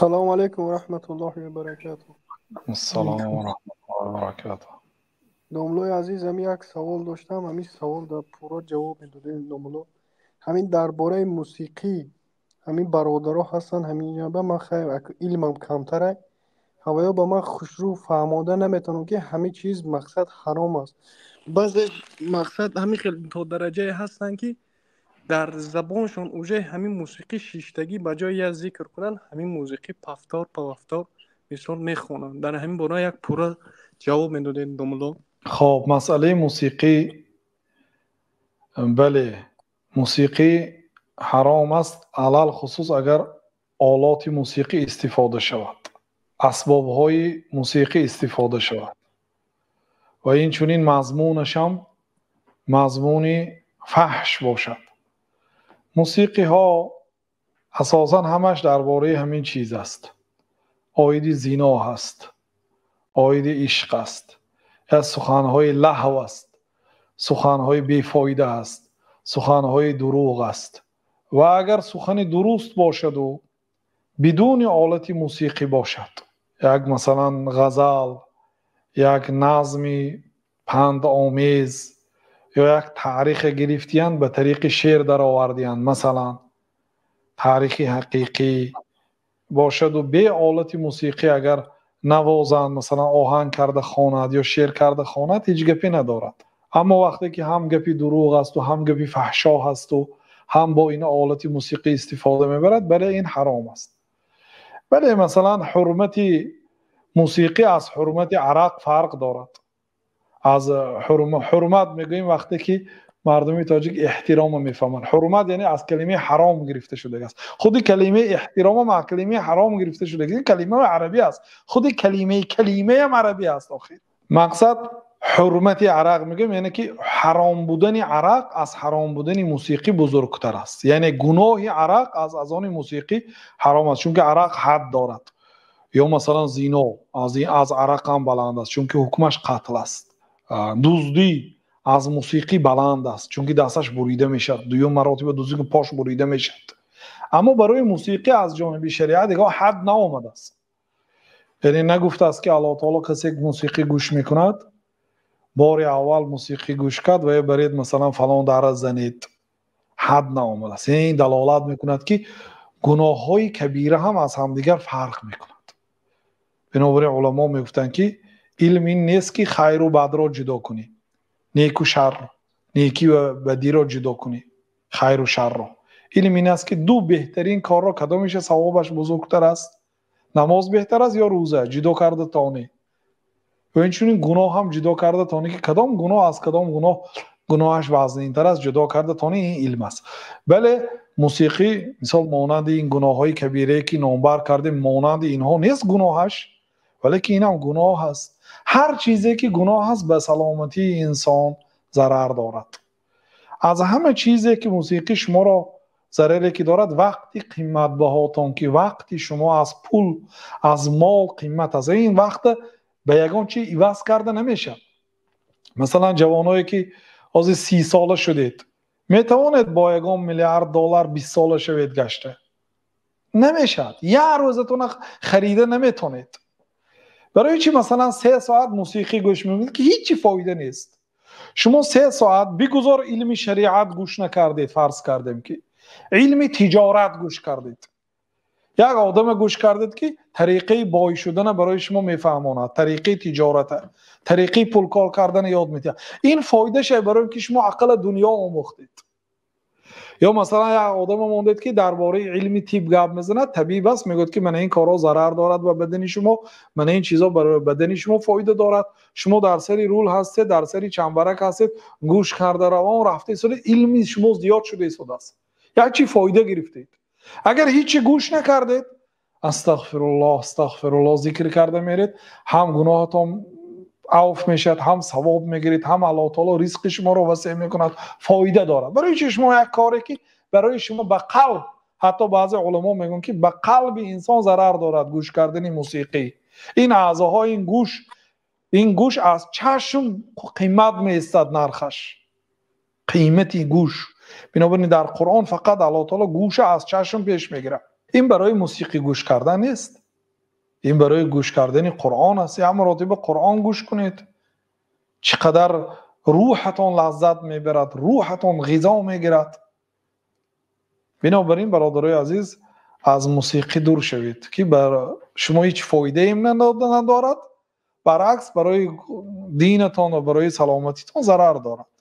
Салому алайкум ва раҳматуллоҳи ва баракатуҳ. Ассалому ва раҳматуллоҳи ва баракатуҳ. Домлои азиз, ҳамин як савол доштам, ҳамин савол дар пурра ҷавоб медодем, домло. Ҳамин дар бораи мусиқӣ, ҳамин бародаро ҳастанд ҳамин ҷанба, ман хайр илмам камтара, ҳавоё ба ман хушрӯ фаҳмода наметавонам, ки ҳамин чиз мақсад ҳаром аст. Баъзе мақсад ҳамин хел то дараҷае ҳастанд, ки дар забоншон уже ҳамин мусиқӣ шиштагӣ, ба ҷои як зикр кунанд, ҳамин мусиқӣ пафтор пафтор мисол мехонанд. Дар ҳамин бора як пурра ҷавоб медодед, домло. Хоб, масъалаи мусиқӣ, бале, мусиқӣ ҳаром аст, алалхусус агар олоти мусиқӣ истифода шавад, асбобҳои мусиқӣ истифода шавад ва инчунин мазмунашам мазмуни фаҳш бошад. Мусиқиҳо асосан ҳамаш дар бораи ҳамин чиз аст. Оиди зино ҳаст, оиди ишқ аст, я суханҳои лаҳв аст, суханҳои бефоида аст, суханҳои дурӯғ аст. Ва агар сухани дуруст бошаду бидуни олати мусиқӣ бошад, як масалан ғазал, як назми пандомез ё як таърихе гирифтиянд, ба тариқи шеър даровардиянд, масалан таърихи ҳақиқӣ бошаду бе олати мусиқӣ агар навозанд, масалан оҳанг карда хонад ё шеър карда хонад, ҳеҷ гапе надорад. Аммо вақте ки ҳам гапи дурӯғ асту ҳам гапи фаҳшо ҳасту ҳам бо ин олати мусиқӣ истифода мебарад, бале, ин ҳаром аст. Бале, масалан ҳурмати мусиқӣ аз ҳурмати арақ фарқ дорад. Аз ҳурмат мегӯем вақте ки мардуми тоҷик эҳтиромо мефаҳманд. Ҳурмат яъне аз калимаи ҳаром гирифта шудааст. Худи калимаи эҳтиромам аз калимаи ҳаром гирифта шудааст. Ин калимаи арабӣ аст. Худи калимаам арабӣ аст охир. Мақсад ҳурмати арақ мегӯем, яъне ки ҳаром будани арақ аз ҳаром будани мусиқӣ бузургтар аст. Яъне гуноҳи арақ аз они мусиқӣ ҳаром аст, чунки арақ ҳад дорад. Ё масалан зино аз арақ ҳам баланд аст, чунки ҳукмаш қатл аст. Дуздӣ аз мусиқӣ баланд аст, чунки дасташ бурида мешавад, дуюм маротиба дуздӣ пош бурида мешавад. Аммо барои мусиқӣ аз ҷониби шариат дигар ҳад наомадааст. Яъне нагуфтааст ки Аллоҳ таоло касе мусиқӣ гӯш мекунад, бори аввал мусиқӣ гӯш кард ва ё баред масалан фалон дара занед, ҳад наомадааст. Яъне ин далолат мекунад, ки гуноҳҳои кабира ҳам аз ҳамдигар фарқ мекунад. Бинобар ин уламо мегуфтанд, ки илм ин нест, ки хайру бадро ҷудо кунӣ, неку шарро, некӣ ва бадиро ҷудо кунӣ, хайру шарро. Илм ин аст, ки ду беҳтарин корро кадомеша савобаш бузургтар аст, намоз беҳтар аст ё рӯза, ҷудо карда тонӣ. Ва инчунин гуноҳ ҳам ҷудо карда тонӣ, ки кадом гуноҳ аз кадом гуноҳ гуноҳаш вазнинтар аст, ҷудо карда тонӣ, ин илм аст. Бале, мусиқӣ мисол монанди ин гуноҳҳои кабирае, ки номбар кардем, монанди инҳо нест гуноҳаш, валекин инам гуноҳ аст. Ҳар чизе ки гуноҳ аст ба саломатии инсон зарар дорад. Аз ҳама чизе ки мусиқӣ шуморо зараре ки дорад, вақти қиматбаҳотон, ки вақти шумо аз пул, аз мол қимат аст, ин вақт ба ягон чи иваз карда намешавад. Масалан ҷавоное ки ҳозир 30 сола шудед, метавонед бо ягон миллиард доллар 20 сола шавед гашта? Намешавад. Як рӯзатона харида наметонед. Барои чи масалан 3 соат мусиқӣ гӯш мекунед, ки ҳеҷ фоида нест? Шумо 3 соат бигузор илми шариат гӯш накардед, фарз кардем ки илми тиҷорат гӯш кардед, як одаме гӯш кардед, ки тариқаи бой шудана барои шумо мефаҳмонад, тариқаи тиҷората, тариқаи пулкор кардана ёд медиҳад. Ин фоидаша барои ки шумо ақалла дунё омӯхтед. Ё масалан як одаме мондед, ки дар бораи илми тиб гап мезанад, табиб аст, мегӯяд, ки мана ин корҳо зарар дорад ба бадани шумо, мана ин чизо барои бадани шумо фоида дорад. Шумо дар сари рул ҳастед, дар сари чамбарак ҳастед, гӯш карда равон рафта истода, илми шумо зиёд шуда истодааст, як чи фоида гирифтед. Агар ҳеҷ гӯш накардед, астағфируллоҳ, астағфируллоҳ зикр карда меред, ҳам гуноҳатон авф мешавад, ҳам савоб мегиред, ҳам Аллоҳ таоло ризқи шуморо васеъ мекунад, фоида дорад. Барои чи шумо як коре ки барои шумо ба қалб, ҳатто баъзе уламо мегӯянд, ки ба қалби инсон зарар дорад гӯш кардани мусиқӣ. Ин аъзоҳо, ин гӯш аз чашм қимат меистад нархаш, қимати гӯш. Бинобар ин дар Қуръон фақат Аллоҳ таоло гӯша аз чашм пеш мегирад. Ин барои мусиқӣ гӯш кардан нест, ин барои гӯш кардани Қуръон аст. Як маротиба Қуръон гӯш кунед, чӣ қадар рӯҳатон лаззат мебарад, рӯҳатон ғизо мегирад. Бинобар ин, бародарои азиз, аз мусиқӣ дур шавед, ки бар шумо ҳеҷ фоидаем надорад, баръакс барои динатон ва барои саломатитон зарар дорад.